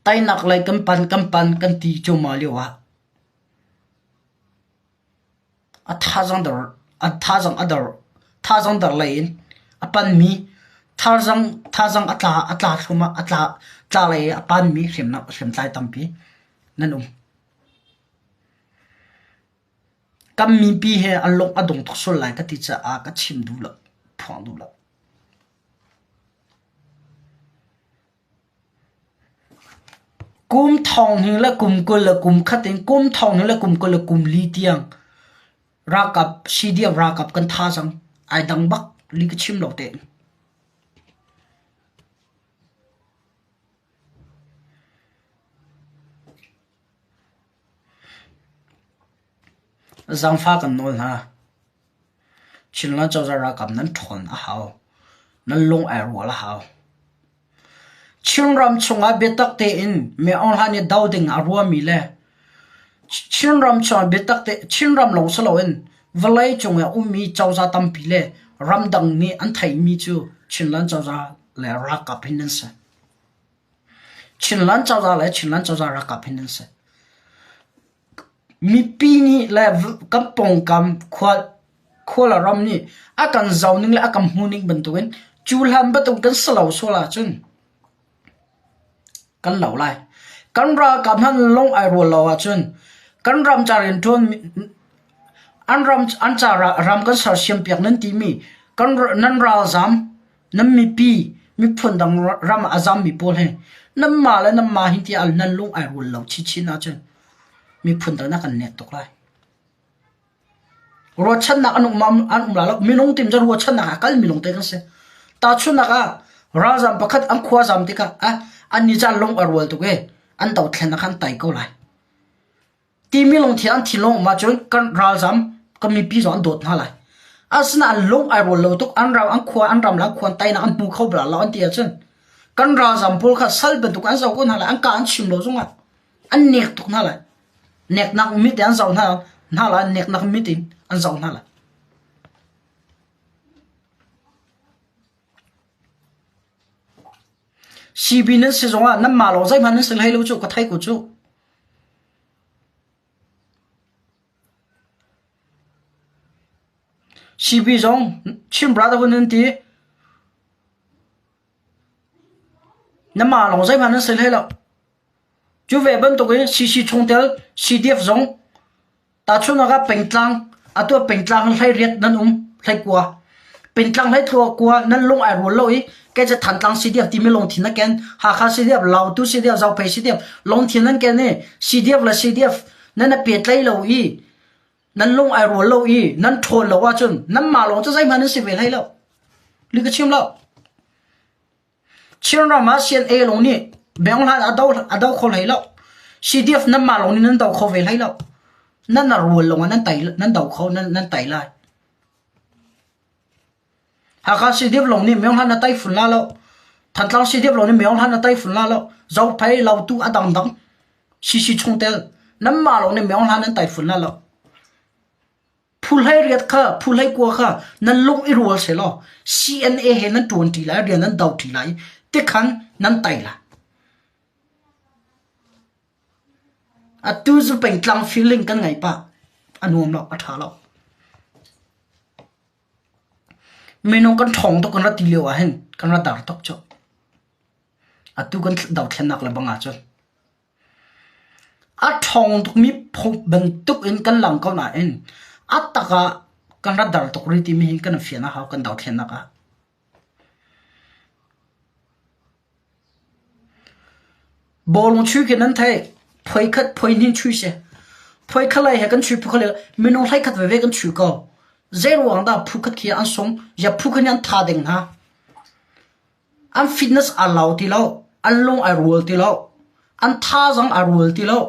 Teinak lei kan pan kan pan kan ti cuahmah lio ah a thazaang dor a thazaang a dor thazaang dor lei in a panmi thazaang thazaang a tla a tla thluahmah a tla tla lei i a panmi hriamnam hriamtlai tampi nan um. Kan mipi he an lung a dong tuk sual lai ka ti caah ka chim duh lo, phuang duh lo. Kum thong hnih le kum 20 le kum khat in kum thong hnih le kum 20 le kum li tiang ralkap CDF ralkap kan thazaang ai dang bak li ka chim lo tein. Zaangfah kan nawl hna. Chinland cozah ralkap nan ṭhawn a hau. Nan lung ai rual a hau. Chinram chungah biatak tein Min Aung Hlaing nih do ding a ruahmi le Chinram chungah biatak te Chinram lawng si loin vawleicung i a ummi cozah tampi le ramdang nih an theihmi cu Chinland cozah le ralkap hin an si. Chinland cozah le Chinland cozah ralkap hin an si. Mipi nih le kan pawngkam khua khua le ram nih a kan zoh ning le a kan hmuh ning bantukin cu hlan bantuk kan si lo sual ahcun kan lo lai. Kan ralkap hmanh lung ai rual lo ahcun kan ram ca rianṭuan an ram an ca ram kan sersiam piak nan timi kan nan ralzam nan mipi miphun dang ram ah a zammi pawl hi nanmah le nanmah hi tiah nan lung ai rual lo chinchin ahcun miphun dang na kan nek tuk lai. Ruahchannak an um an um la lo. Minung tim cu ruahchannak ah kal minung te kan si. Tahchunhnak ah ralzam pakhat an khua zam tikah ah an ni caan lung a rual tuk i an dothlen ah khan tai ko lai. Timi lungthin an thinlung um ahcun kan ralzam kan mipi zong an dawt hna lai. Asinain lung ai rual lo tuk an ram an khua an ram le an khua an tainak an hmu kho bal lo an ti ahcun kan ralzam pawl kha sal bantuk an zoh ko hna lai an ka an chim lo zongah an nek tuk hna lai. Neknak mit in an zoh hna hna lai neknak mit in an zoh hna lai. CB nan si zongah nanmah lawng zeihmanh nan si hlei lo cu ka thei ko cu. CB zong Chin Brotherhood nan ti. Nanmah lawng zeihmanh nan si hlei lo. Cu ve bantukin CC chungtel CDF zong Tahchunhnak ah pengtlang, atu ah pengtlang hleiriat nan um, hleikua. Pengtlang hleitlua kua nan lung ai rual lo i kei cu Thantlang CDF timi lungthin na ken, Hakha CDF, Lautu CDF, Zophei CDF lungthin nan ken i CDF le CDF nan i pehtlaih lo i nan lung ai rual lo i nan ṭhawn lo ahcun nanmah lawng cu zeihmanh nan si ve hlei lo. Li ka chim lo. Chinram ah CNA lawng nih Benghlan a do a do kho hlei lo. CDF nanmah lawng nih nan do kho ve hlei lo. Nan a rual lawng ah nan tai nan do kho nan nan tai lai. Hakha CDF lawng nih Myohlan a tai fun la lo. Thantlang CDF lawng nih Myohlan a tai fun la lo. Zophei Lautu a dangdang CC chungtel nanmah lawng nih Myohlan nan tai fun la lo. Phu hleiriat kha, phu hleikua kha nan lung i rual sehlaw CNA he nan ṭuanṭi lai, rian nan doṭi lai i tikhan nan tei lai. Atu cu pengtlang feeling kan ngei pah. A nuam lo, a ṭha lo. Minung kan ṭhawng tuk kan rat ti lio ah hin kan ra dar tuk cu. Atu kan dothlennak le bang ahcun. A ṭhawng tukmi phung bantukin kan lang ko nain a tak ah kan rat dar tuk rih timi hi kan i fian a hau kan dothlennak ah. Bawlung chui khi nan theih. Phoi khat phoi hnih chui si. Phoi khat lei he kan chui phu khat lei minung hlei khat veve kan chui ko. Zei ruang dah phu khat khi an sung, ya phu khat nih an tha ding hna. An fitness aa lau ti lo. An lung ai rual ti lo. An thazaang aa rual ti lo.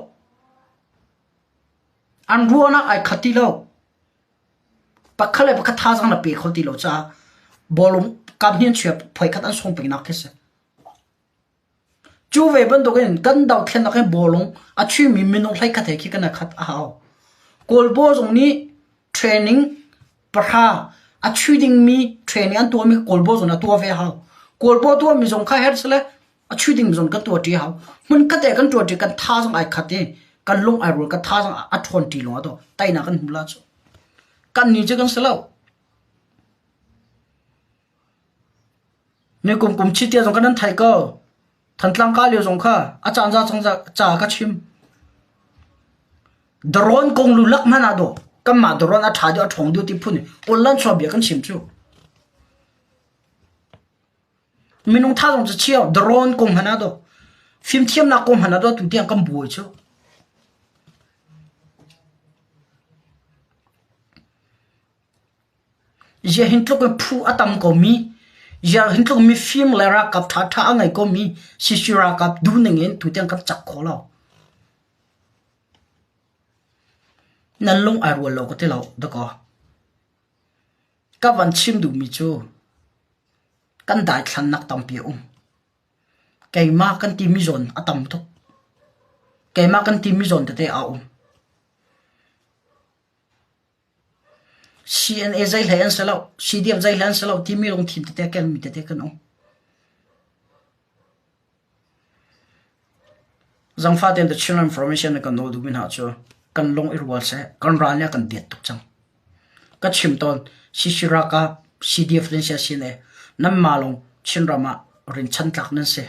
An ruahnak ai khat ti lo. Pakhat le pakhat thazaang na pe kho ti lo caah bawlung kaphnih an chuak phoi khat an sung pengnak khi si. Cu ve bantukin kan dothlennak hi bawlung a chuimi minung hleikhat he khi kan i khat a hau. Kawl baw zong nih training pahra a chui dingmi training an tuahmi Kawl baw zong nih a tuah ve a hau. Kawl baw tuahmi zong kha herh sile a chui dingmi zong kan tuahṭi a hau. Hmunkhat ah kan tuahṭi kan thazaang ai khat i kan lung ai rual kan thazaang a ṭhawnṭi lawng ah teinak kan hmu la cu. Kannih cu kan si lo. Ni kum kum chitia zong kan nan theih ko. Thantlang ka lio zong kha a caan za cang ca ka chim. Daron kong lu lak hmanh ah dawh kanmah daron a ṭha deuh a ṭhawng deuh ti phun online chuah bia kan chim cu. Minung tha zong cu chio daron kong hmanh ah dawh. Fimthiamnak kong hmanh ah atu tiang kan buai cu. Ziah hin tluk in phu a tam komi, ziah hin tluk mifim le ralkap ṭhaṭha a ngei komi CC ralkap duhning in tutiang kan cak kho lo. Nan lung ai rual lo ka ti lo dakaw. Ka van chim duhmi cu kan daithlannak tampi a um. Keimah kan timi zawn a tam tuk. Keimah kan timi zawn tete a um. CNA zei hlei an si lo, CDF zei hlei an si lo timi lungthin tete kenmi tete kan um. Zangfah tein The Chinland Information kan nawl duhmi hna cu kan lung i rual seh, kan ral nih a kan deet tuk cang. Ka chim tawn, CC ralkap, CDF nan si CNA, nanmah lawng Chinram ah rinchan tlak nan si.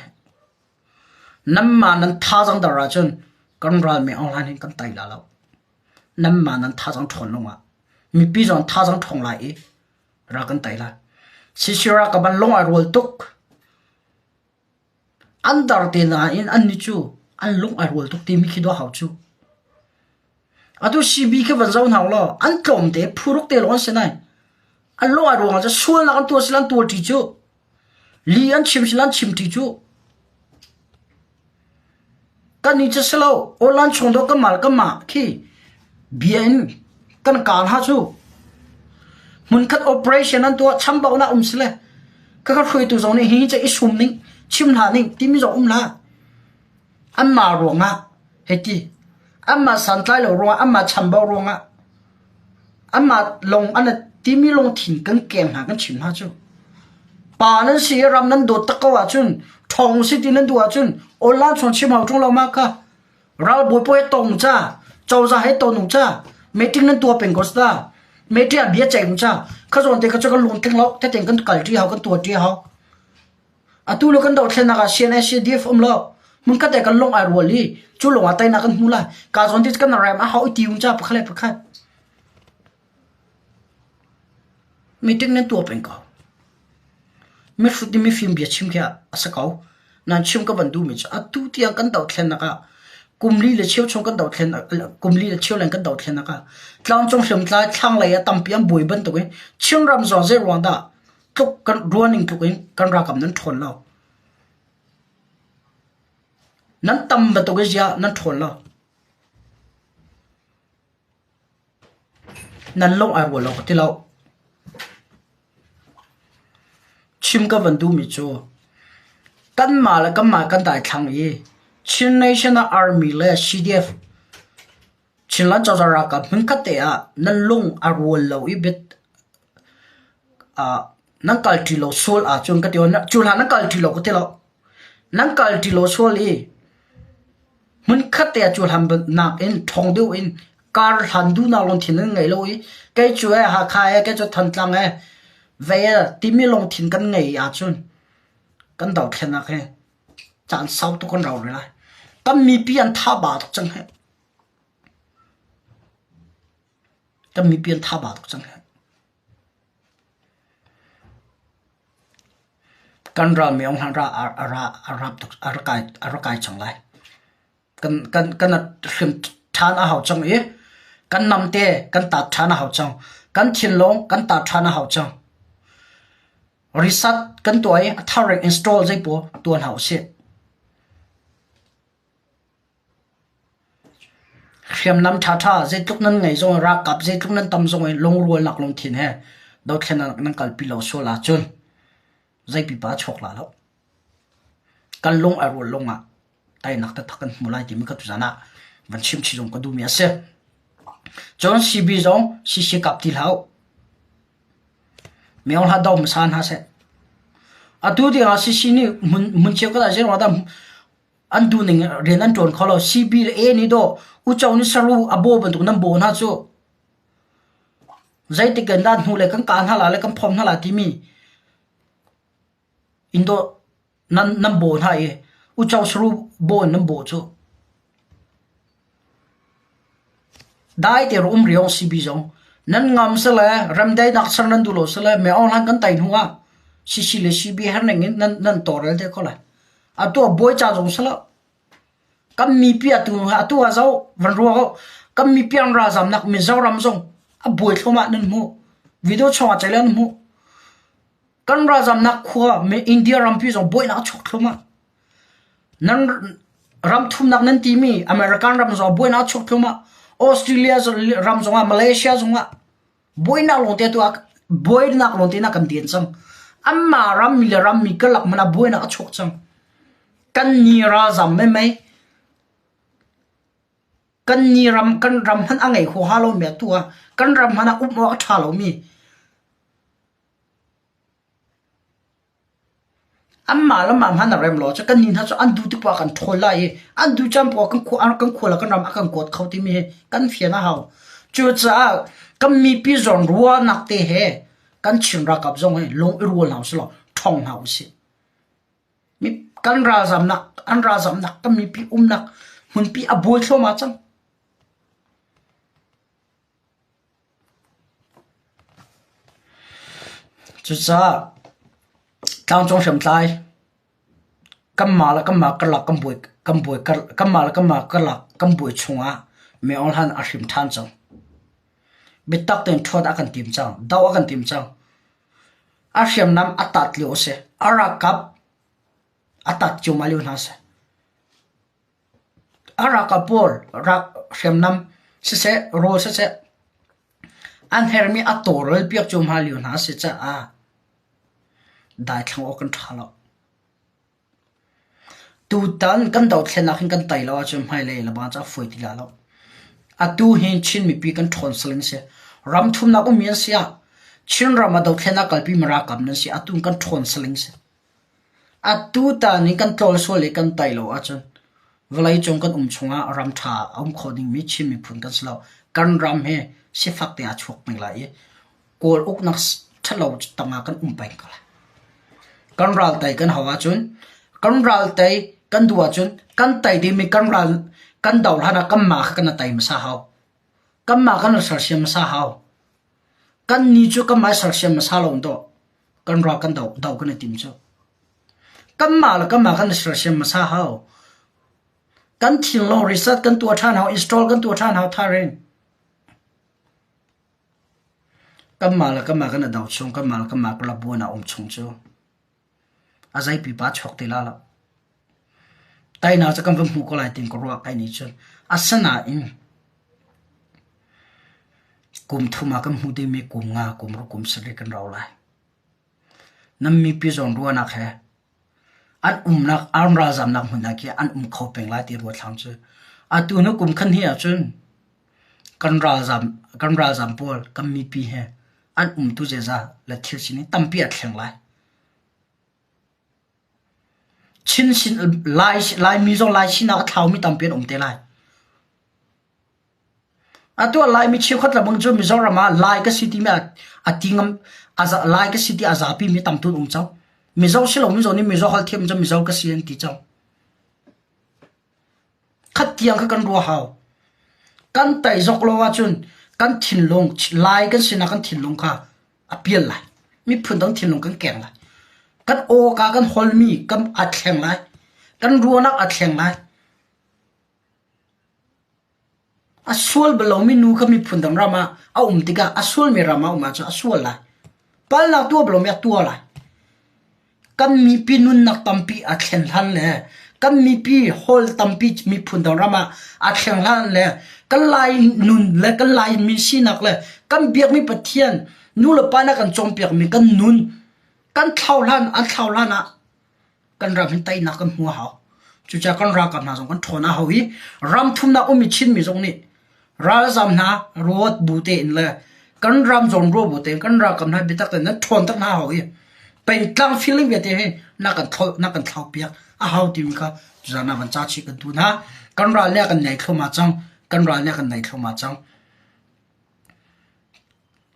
Nanmah nan thazaang dar ahcun kan ral mi online hin kan tai la lo. Nanmah nan thazaang ṭhawn lawngah mipi zong thazaang ṭhawng lai i ral kan tei lai. CC ralkap an lung ai rual tuk. An dar te nain annih cu an lung ai rual tuk timi khi dawh hau cu. Atu CB khi van zoh hna law an tlawm te phuruk te lawng an si nai. An lung ai ruang ah sualnak an tuah sila an tuar ṭi cu. Li an chim sila an chim ṭi cu. Kan nih cu si lo awlan chung dawh kan mal kan mah khi bia in kan kaa hna cu. Hmunkhat operation an tuah chambaunak um sile ka ka hruaitu zong nih hihi cu i sum ning chim hlah ning timi zong um hlah. Anmah ruangah hei ti anmah santlai lo ruangah anmah chambau ruangah anmah lung an timi lungthin kan keng hna kan chim hna cu. Pa nan si i ram nan dawt tak ko ahcun ṭhawng si ti nan duh ahcun online chung chim hau ṭung lo ma kha. Ralbawi pawl he tong ca, cozah he ton ca, meeting nan tuah peng ko sa. Meeting ah bia ceih ca. Kha zawn te kha cu kan lungtling lo, teten kan kal ṭi hau, kan tuah ṭi hau. Atu le kan dohthlennak ah CNA CDF um lo. Hmunkhat te kan lung ai rual i cu lung ah teinak kan hmu lai. Ka zawn ti kan rem a hau i ti um ca pakhat le pakhat. Meeting nan tuah peng ko. Mihrut nih mifim bia chim khi a si ko. Nan chim ka van duhmi cu atu tiang kan dohthlennak ah kum li le cheu chung kan dohthlen kum li le cheu leng kan dohthlennak ah tlangcung hriamtlai thlanglei ah tampi an buai bantukin Chinram zong zei ruang dah tluk kan ruaning tluk in kan ralkap nan ṭhawn lo. Nan tam bantuk in ziah nan ṭhawn lo. Nan lung ai rual lo ka ti lo. Chim ka van duhmi cu kanmah le kanmah kan daithlang i Chin National Army le CDF Chinland cozah ralkap hmunkhat te ah nan lung a rual lo i biat nan kalṭi lo sual ahcun ka ti cu hlan nan kalṭi lo ka ti lo. Nan kalṭi lo sual i hmunkhat te ah cu hlan nakin ṭhawng deuh in kar hlan duhnak lungthin nan ngei lo i kei cu ee Hakha ee kei cu Thantlang ee vei ee timi lungthin kan ngei ahcun kan dothlennak hi caan sau tuk kan rau rih lai. Kan mipi an tha ba tuk cang hih. Kan mipi an tha ba tuk cang hih. Kan ral Myo hna ra a ra a rap tuk a ra kai a ra kai cang lai. Kan kan kan hrim ṭhan a hau cang i kan namte kan tat ṭhan a hau cang. Kan thinlung kan tat ṭhan a hau cang. Reset kan tuah i a thar in install zei pawl tuah hna usih. Hriamnam ṭhaṭha zeitluk nan ngei zong ralkap zeitluk nan tam zong in lungrualnak lungthin he dothlennak nan kalpi lo sual ahcun zei pipa a chuak la lo. Kan lung ai rual lawngah teinak taktak kan hmu lai timi kha tuzan ah van chim chih zong ka duhmi a si. Cun CB zong CC kap ti hlah u. Myo hlah do hmasa hna seh. Atu tiangah CC nih hmun hmun cheukhat ah zeiruang ah dah an duhning rian an ṭuan kho lo. CB le A nih dawh uco nih saru a baw bantuk nan baw hna cu zeitik in dah hnu le kan kah hna la le kan phom hna la timi in dawh nan nan baw hna i uco saru baw in nan baw cu dai te um riong CB zong nan ngam sale remdaihnak ser nan duh lo sale me aung hlan kan tai hnu ah CC le CB her ning in nan nan tawrel te kho lai atu a buai ca zong salo. Kan mipi atu atu ah zoh van ruak u. Kan mipi an ralzamnak Mizoram zong a buai thluahmah nan hmuh. Video chungah cei nan hmuh. Kan ralzamnak khua India rampi zong buainak a chuak thluahmah. Nan ram thumnak nan timi American ram zong buainak a chuak thluahmah. Australia ram zongah Malaysia zongah buainak lawngte tu ah buainak lawngte na kan din cang. Anmah rammi le rammi karlak hmanh ah buainak a chuak cang. Kan ni ralzam meimei kan ni ram kan ram hmanh a ngei huaha lomi atu ah kan ram hmanh ah um awk a ṭha lomi Anmah le mah hmanh a rem lo cu kannih hna cu an duh tik poah ah kan ṭhawl lai i an duh caan poah kan khua kan khua le kan ram a kan kuat kho timi hi kan fian a hau. Cucaah kan mipi zawnruahnak te he kan Chin ralkap zong hi lung i rual hna usih law ṭhawng hna usih. Kan ralzamnak an ralzamnak kan mipi umnak hmunpi a buai thluahmah cang. Cucaah tlangcung hriamtlai kanmah le kanmah karlak kan buai kan buai kanmah le kanmah karlak kan buai chungah Min Aung Hlaing a hrim ṭhan cang. Biatak tein ṭhuat a kan tim cang, doh a kan tim cang. A hriamnam a tat lio a si. A ralkap a tat ciammau lio hna a si. A ralkap pawl hriamnam siseh, rawl siseh an herhmi a tawlrel piak cuahmah lio hna a si caah daithlang awk an ṭha lo. Tutan kan dothlennak hin kan tei lo ahcun hmailei lebang cu a fawi ti lai lo. Atu hi Chin mipi kan ṭhawn saling si. Ram thumnak ummi an si ah Chinram ah dothlennak kalpimi ralkap nan si atu kan ṭhawn saling si. Atutan i kan tlawl sual i kan tai lo ahcun vawleicung kan um chungah ram ṭha a um kho dingmi Chin miphun kan si lo. Kan ram hi sifak te ah chuak peng lai i Kawl uknak ṭhalo tangah kan um peng ko lai. Kan ral tei kan hau ahcun kan ral tei kan duh ahcun kan tei dingmi kan ral kan do hlan ah kanmah kha kan i tei hmasa hau. Kanmah kan i sersiam hmasa hau. Kan ni cu kanmah i sersiam hmasa lo dawh. Kan ral kan doh doh kan i tim cu. Kanmah le kanmah kan i sersiam hmasa hau. Kan thinlung reset kan tuah ṭhan hau, install kan tuah ṭhan hau tharin. Kanmah le kanmah kan i do chung, kanmah le kanmah ka labuan ah um chung cu a zei pipa chuak ti la lo. Teinak cu kan va hmu ko lai tiin ka ruah kai nih cun. Asinain kum thum ah kan hmuh dingmi kum nga, kum ruk, kum sarih kan rau lai. Nan mipi zawn ruahnak he an umnak an ralzamnak hmun ah khi an um kho peng lai ti ruat hlang cu. Atu hnu kum khan hi ahcun kan ralzam kan ralzam pawl kan mipi he an umtu ziaza le thil sining tampi a thleng lai. Chin sin Lai Laimi zong Lai sinak a thlaumi tampi an um te lai. Atu ah Laimi cheukhat lebang cu Mizoram ah Lai ka si timi a ti ngam Lai ka si ti a zapi mi tam tu an um cang. Mizo si lo Mizo nih Mizo holh thiam cu Mizo ka si an ti cang. Khat tiang kha kan ruah hau. Kan tai zok lo ahcun kan thinlung Lai kan sinak kan thinlung kha a pial lai. Miphun dang thinlung kan keng lai. Kan awka kan holmi kan a thleng lai. Kan ruahnak a thleng lai. A sual bal lomi nu kha miphun dang ram ah a um tikah a sualmi ram ah a um ahcun a sual lai. Palnak tuah bal lomi a tuah lai. Kan mipi nunnak tampi a thlen hlan le kan mipi hawl tampi miphun dang ram ah a thleng hlan le kan Lai nun le kan Laimi sinak le kan biakmi Pathian nu le pa nih a kan cawnpiakmi kan nun kan thlau hlan an thlau hlan ah kan ram hin teinak kan hmu a hau. Cucaah kan ralkap hna zong kan ṭhawn a hau i ram thumnak ummi Chinmi zong nih ralzam hna ruat bu tein le kan ram zawn ruah bu tein kan ralkap hna biatak tein nan ṭhawn tak hna a hau i pengtlang feeling vialte hi na kan thlo na kan thlau piak a hau timi kha tuzaan ah van ca chih kan duh hna. Kan ral nih a kan nei thluahmah cang. Kan ral nih a kan nei thluahmah cang.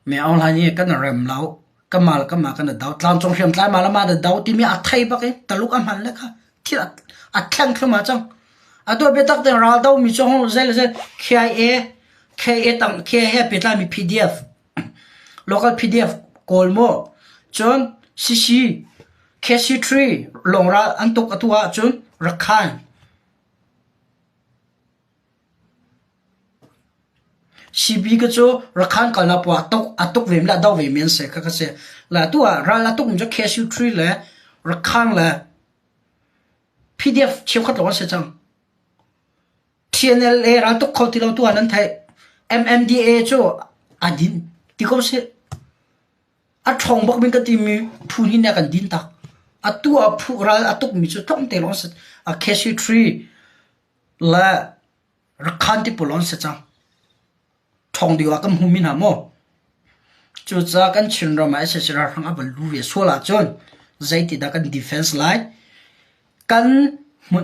Me Aung Hlaing hi kan rem lo. Kanmah le kanmah kan i do. Tlangcung hriamtlai mah le mah na do timi a thei bak i Taluk a hman le kha thil a thleng thluahmah cang. Atu biatak tein ral domi cu hong zei le zei KIA KA tang KIA he pehtlaimi PDF local PDF kawl maw cun CC KC3 lawng ral an tuk atu ahcun Rakhine. CB ka cu Rakhan kalnak poah a tuk a tuk ve mi le a do ve mi an si kha ka si. Le atu ah ral a tuk mi cu KSU3 le Rakhan le PDF cheukhat lawng an si cang. TNLA raltuk kho ti lo tu ah nan theih. MMDA cu a din ti ko sih. A ṭhawng bak mi ka timi phu hnih nih a kan din tak. Atu ah phu ral a tukmi cu tlawmte lawng a si. A KC3 le Rakhan ti pawl lawng an si cang. Ṭhawng deuh ah kan hmumi hna maw? Cucaah kan Chinram ah sac ralhrang a van lu ve sual ahcun zeitidah kan defense lai? Kan hmun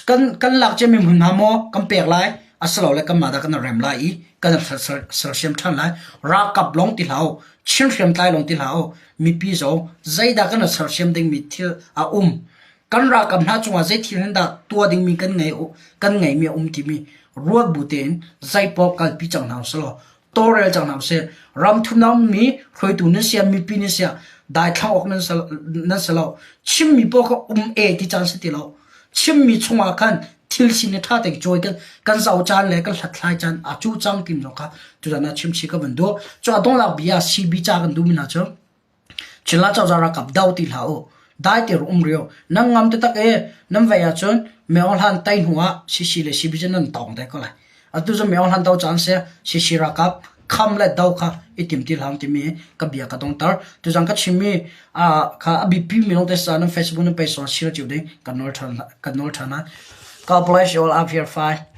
kan kan lak ciami hmun hna maw kan pek lai? Asilole kanmah dah kan i rem lai i kan i sersiam ṭhan lai? Ralkap lawng ti hlah u, Chin hriamtlai lawng ti hlah u, mipi zong zeidah kan i sersiam dingmi thil a um? Kan ralkap hna cungah zei thil hin dah tuah dingmi kan ngei kan ngeimi a um timi ruat bu tein zeipaoh kalpi cang hna usih law tawlrel cang hna usih. Ram thumnak ummi hruaitu nan si ah mipi nan si ah daithlang awk nan si nan si lo. Chimmi paoh kha um e ti caan si ti lo. Chimmi chungah khan thil sining ṭha tein cawi kan kan zoh caan le kan hlathlai caan a cu cang timi zong kha tuzan ah chimchih ka van duh. Cu a donglak bia CB ca kan duhmi hna cu Chinla cozah ralkap do ti hlah u. Dai te um rih u. Nan ngam taktak i nan vei ahcun Myo Hlan tai hnu ah CC le CB cu nan tawng te ko lai. Atu cu Myo Hlan do caan si CC ralkap kham le do kha i tim ti hlah timi ka bia ka dongter. Tuzan ka chimmi kha a biapi mi lawng te sa nan Facebook nan page share cio ding kan nawl ṭhan kan nawl ṭhan. God bless you all. I'm here. Fine.